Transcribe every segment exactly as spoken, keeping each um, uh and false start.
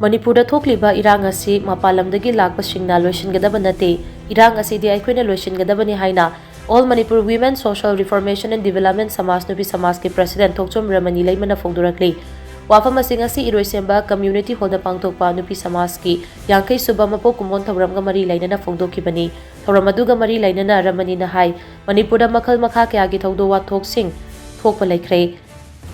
ꯃꯅꯤꯄꯨꯔꯗ ꯊꯣꯛꯂꯤꯕ ꯏꯔꯥꯡ ꯑꯁꯤ ꯃꯄꯥꯟ ꯂꯝꯗꯒꯤ ꯂꯥꯛꯄꯁꯤꯡꯅ ꯂꯣꯏꯁꯤꯟꯒꯗꯕ ꯅꯠꯇꯦ, ꯏꯔꯥꯡ ꯑꯁꯤꯗꯤ ꯑꯩꯈꯣꯏꯅ ꯂꯣꯏꯁꯤꯟꯒꯗꯕꯅꯤ ꯍꯥꯏꯅ All Manipur Women Social Reformation and Development ꯁꯃꯥꯖ ꯅꯨꯄꯤ ꯁꯃꯥꯖꯀꯤ president ꯊꯣꯛꯆꯣꯝ ꯔꯃꯅꯤ ꯂꯩꯃꯅ ꯐꯣꯡꯗꯣꯔꯛꯂꯤ꯫ ꯋꯥꯐꯝ ꯑꯁꯤ ꯉꯁꯤ ꯏꯔꯣꯏꯁꯦꯝꯕ community hallꯗ ꯄꯥꯡꯊꯣꯛꯄ ꯅꯨꯄꯤ ꯁꯃꯥꯖꯀꯤ ꯌꯥꯡꯈꯩ ꯁꯨꯕ ꯃꯄꯣꯛ ꯀꯨꯝꯑꯣꯟ ꯊꯧꯔꯝꯒ ꯃꯔꯤ ꯂꯩꯅꯅ ꯐꯣꯡꯗꯣꯛꯈꯤꯕꯅꯤ꯫ ꯊꯧꯔꯝ ꯑꯗꯨꯒ ꯃꯔꯤ ꯂꯩꯅꯅ ꯔꯃꯅꯤꯅ ꯍꯥꯏ, ꯃꯅꯤꯄꯨꯔꯗ ꯃꯈꯜ ꯃꯈꯥ ꯀꯌꯥꯒꯤ ꯊꯧꯗꯣꯛ ꯋꯥꯊꯣꯛꯁꯤꯡ ꯊꯣꯛꯄ ꯂꯩꯈ꯭ꯔꯦ꯫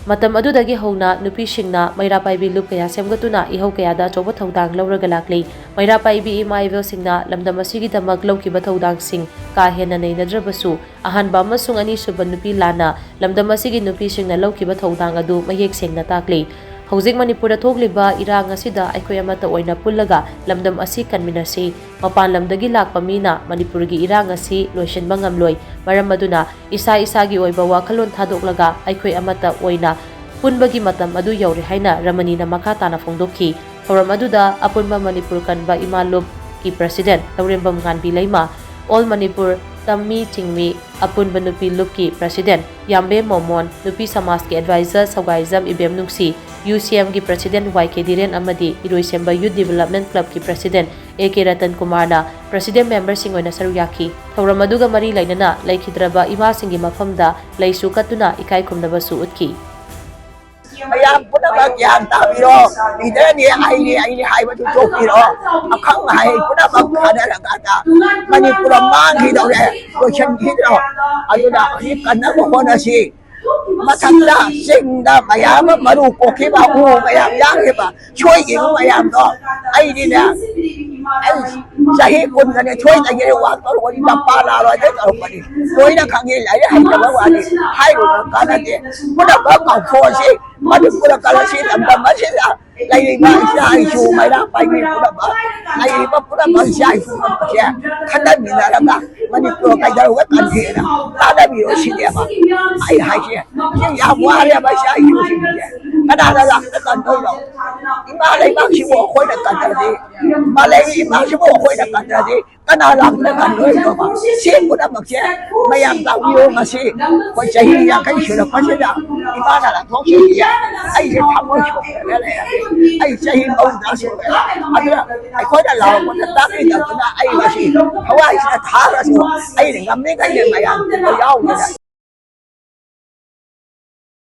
ꯃꯇꯝ ꯑꯗꯨꯗꯒꯤ ꯍꯧꯅ ꯅꯨꯄꯤꯁꯤꯡꯅ ꯃꯩꯔꯥ ꯄꯥꯏꯕꯤ ꯂꯨꯞ ꯀꯌꯥ ꯁꯦꯝꯒꯠꯇꯨꯅ ꯏꯍꯧ ꯀꯌꯥꯗ ꯑꯆꯧꯕ ꯊꯧꯗꯥꯡ ꯂꯧꯔꯒ ꯂꯥꯛꯂꯤ꯫ ꯃꯩꯔꯥ ꯄꯥꯏꯕꯤ ꯏꯃꯥ ꯏꯕꯦꯜꯁꯤꯡꯅ ꯂꯝꯗꯝ ꯑꯁꯤꯒꯤꯗꯃꯛ ꯂꯧꯈꯤꯕ ꯊꯧꯗꯥꯡꯁꯤꯡ ꯀꯥ ꯍꯦꯟꯅ ꯅꯩꯅꯗ꯭ꯔꯕꯁꯨ, ꯑꯍꯥꯟꯕ ꯑꯃꯁꯨꯡ ꯑꯅꯤꯁꯨꯕ ꯅꯨꯄꯤ ꯂꯥꯟꯅ ꯂꯝꯗꯝ ꯑꯁꯤꯒꯤ ꯅꯨꯄꯤꯁꯤꯡꯅ ꯂꯧꯈꯤꯕ ꯊꯧꯗꯥꯡ ꯑꯗꯨ ꯃꯌꯦꯛ ꯁꯦꯡꯅ ꯇꯥꯛꯂꯤ꯫ ꯍꯧꯖꯤꯛ ꯃꯅꯤꯄꯨꯔꯗ ꯊꯣꯛꯂꯤꯕ ꯏꯔꯥꯡ ꯑꯁꯤꯗ ꯑꯩꯈꯣꯏ ꯑꯃꯠꯇ ꯑꯣꯏꯅ ꯄꯨꯜꯂꯒ ꯂꯝꯗꯝ ꯑꯁꯤ ꯀꯟꯃꯤꯟꯅꯁꯤ꯫ ꯃꯄꯥꯟ ꯂꯝꯗꯒꯤ ꯂꯥꯛꯄ ꯃꯤꯅ ꯃꯅꯤꯄꯨꯔꯒꯤ ꯏꯔꯥꯡ ꯑꯁꯤ ꯂꯣꯏꯁꯤꯟꯕ ꯉꯝꯂꯣꯏ꯫ ꯃꯔꯝ ꯑꯗꯨꯅ ꯏꯁꯥ ꯏꯁꯥꯒꯤ ꯑꯣꯏꯕ ꯋꯥꯈꯜꯂꯣꯟ ꯊꯥꯗꯣꯛꯂꯒ ꯑꯩꯈꯣꯏ ꯑꯃꯠꯇ ꯑꯣꯏꯅ ꯄꯨꯟꯕꯒꯤ ꯃꯇꯝ ꯑꯗꯨ ꯌꯧꯔꯦ ꯍꯥꯏꯅ ꯔꯃꯅꯤꯅ ꯃꯈꯥ ꯇꯥꯅ ꯐꯣꯡꯗꯣꯛꯈꯤ꯫ ꯊꯧꯔꯝ ꯑꯗꯨꯗ ꯑꯄꯨꯟꯕ ꯃꯅꯤꯄꯨꯔ ꯀꯟꯕ ꯏꯃꯥ ꯂꯨꯞꯀꯤ president ꯂꯧꯔꯦꯝꯕꯝ ꯉꯥꯟꯕꯤ ꯂꯩꯃ, All Manipur ꯇꯝꯃꯤ ꯆꯤꯡꯃꯤ ꯑꯄꯨꯟꯕ ꯅꯨꯄꯤ ꯂꯨꯞꯀꯤ president ꯌꯥꯝꯕꯦꯝ ꯃꯣꯃꯣꯟ, ꯅꯨꯄꯤ ꯁꯃꯥꯖꯀꯤ advisor ꯁꯧꯒꯥꯏꯖꯝ ꯏꯕꯦꯝ ꯅꯨꯡꯁꯤ, UCMꯒꯤ president ꯋꯥꯏ ꯀꯦ ꯙꯤꯔꯦꯟ ꯑꯃꯗꯤ ꯏꯔꯣꯏꯁꯦꯝꯕ Youth Development Clubꯀꯤ president A K Ratan ꯀꯨꯃꯥꯔꯅ president memberꯁꯤꯡ ꯑꯣꯏꯅ ꯁꯔꯨꯛ ꯌꯥꯈꯤ꯫ ꯊꯧꯔꯝ ꯑꯗꯨꯒ ꯃꯔꯤ ꯂꯩꯅꯅ ꯂꯩꯈꯤꯗ꯭ꯔꯕ ꯏꯃꯥꯁꯤꯡꯒꯤ ꯃꯐꯝꯗ ꯂꯩꯁꯨ ꯀꯠꯇꯨꯅ ꯏꯀꯥꯏ ꯈꯨꯝꯅꯕꯁꯨ ꯎꯠꯈꯤ꯫ ꯃꯌꯥꯝ ꯄꯨꯝꯅꯃꯛ ꯒ꯭ꯌꯥꯟ ꯇꯥꯕꯤꯔꯣ꯫ ꯂꯤꯗꯔꯅꯤ, ꯑꯩꯅꯤ, ꯑꯩꯅꯤ ꯍꯥꯏꯕꯗꯨ ꯇꯣꯛꯄꯤꯔꯣ꯫ ꯑꯈꯪ ꯑꯍꯩ ꯄꯨꯝꯅꯃꯛ ꯊꯥꯅꯔꯀꯥꯟꯗ ꯃꯅꯤꯄꯨꯔ ꯃꯥꯡꯈꯤꯗꯧꯔꯦ, ꯂꯣꯏꯁꯤꯟꯈꯤꯗ꯭ꯔꯣ? ꯑꯗꯨꯅ ꯍꯧꯖꯤꯛ ꯀꯟꯅꯕ ꯍꯣꯠꯅꯁꯤ꯫ ꯃꯊꯛꯇ ꯆꯤꯡꯗ ꯃꯌꯥꯝ ꯑꯃ ꯃꯔꯨ ꯀꯣꯛꯈꯤꯕ, ꯎ ꯃꯌꯥꯝ ꯌꯥꯟꯈꯤꯕ, ꯁꯣꯏꯈꯤꯕ ꯃꯌꯥꯝꯗꯣ ꯑꯩꯗꯤꯅꯦ, ꯑꯩ ꯆꯍꯤ ꯀꯨꯟꯒ ꯅꯤꯊꯣꯏꯗꯒꯤ ꯋꯥꯛ ꯇꯧꯔꯨꯕꯅꯤ, ꯂꯝꯄꯥ ꯂꯥꯂꯣꯏꯗ ꯇꯧꯔꯛꯄꯅꯤ꯫ ꯂꯣꯏꯅ ꯈꯪꯉꯤ, ꯂꯥꯏꯔꯤꯛ ꯍꯩꯇꯕ ꯋꯥꯅꯤ꯫ ꯍꯥꯏꯔꯨꯕ ꯀꯥꯟꯅꯗꯦ꯫ ꯄꯨꯝꯅꯃꯛ ꯀꯥꯎꯊꯣꯛꯑꯁꯤ꯫ ꯃꯅꯤꯄꯨꯔ ꯀꯂꯥꯁꯤ ꯂꯝꯗꯝ ꯑꯁꯤꯗ ꯂꯩꯔꯤꯕ ꯏꯆꯥ ꯏꯁꯨ ꯃꯩꯔꯥ ꯄꯥꯏꯕꯤ ꯄꯨꯝꯅꯃꯛ, ꯂꯩꯔꯤꯕ ꯄꯨꯝꯅꯃꯛ ꯏꯆꯥ ꯏꯁꯨ ꯄꯨꯝꯅꯃꯛꯁꯦ ꯈꯟꯊꯃꯤꯟꯅꯔꯒ ꯃꯅꯤꯄꯨꯔ ꯀꯩꯗꯧꯔꯒ ꯀꯟꯒꯦꯅ ꯇꯥꯟꯅꯕꯤꯔꯣ ꯁꯤꯅꯦꯕ ꯑꯩ ꯍꯥꯏꯁꯦ꯫ ꯁꯤ ꯌꯥꯝ ꯋꯥꯔꯦꯕ ꯏꯆꯥ ꯏꯁꯨꯁꯤꯡꯁꯦ꯫ ꯀꯅꯥꯅ ꯂꯥꯛꯇ ꯀꯟꯗꯣꯏꯅꯣ? ꯏꯃꯥ ꯂꯩꯕꯥꯛꯁꯤꯕꯨ ꯑꯩꯈꯣꯏꯅ ꯀꯟꯗ꯭ꯔꯗꯤ, ꯃꯥꯂꯦꯝꯒꯤ ꯏꯃꯥꯁꯤꯕꯨ ꯑꯩꯈꯣꯏꯅ ꯀꯟꯗ꯭ꯔꯗꯤ, ꯀꯅꯥ ꯂꯥꯛꯇ ꯀꯟꯗꯣꯏꯅꯣꯕ? ꯁꯤ ꯄꯨꯝꯅꯃꯛꯁꯦ ꯃꯌꯥꯝ ꯇꯥꯕꯤꯌꯨ꯫ ꯉꯁꯤ ꯑꯩꯈꯣꯏ ꯆꯍꯤ ꯌꯥꯡꯈꯩ ꯁꯨꯔꯛꯄꯁꯤꯗ ꯏꯃꯥꯅ ꯂꯥꯟꯊꯣꯛꯈꯤꯕꯁꯦ ꯑꯩꯁꯦ ꯊꯃꯣꯏ ꯁꯣꯛꯇꯅ ꯂꯩꯔꯦ꯫ ꯑꯩ ꯆꯍꯤ ꯃꯧꯗ꯭ꯔꯥ ꯁꯨꯔꯦ꯫ ꯑꯗꯨꯅ ꯑꯩꯈꯣꯏꯅ ꯂꯥꯎꯔꯛꯄꯗ ꯇꯥꯕꯤꯗꯕꯗꯨꯅ ꯑꯩ ꯉꯁꯤ ꯊꯋꯥꯏꯁꯤꯅ ꯊꯥꯔꯁꯨ ꯑꯩꯅ ꯉꯝꯃꯤꯉꯩꯗꯤ ꯃꯌꯥꯝ ꯌꯥꯎꯗꯅ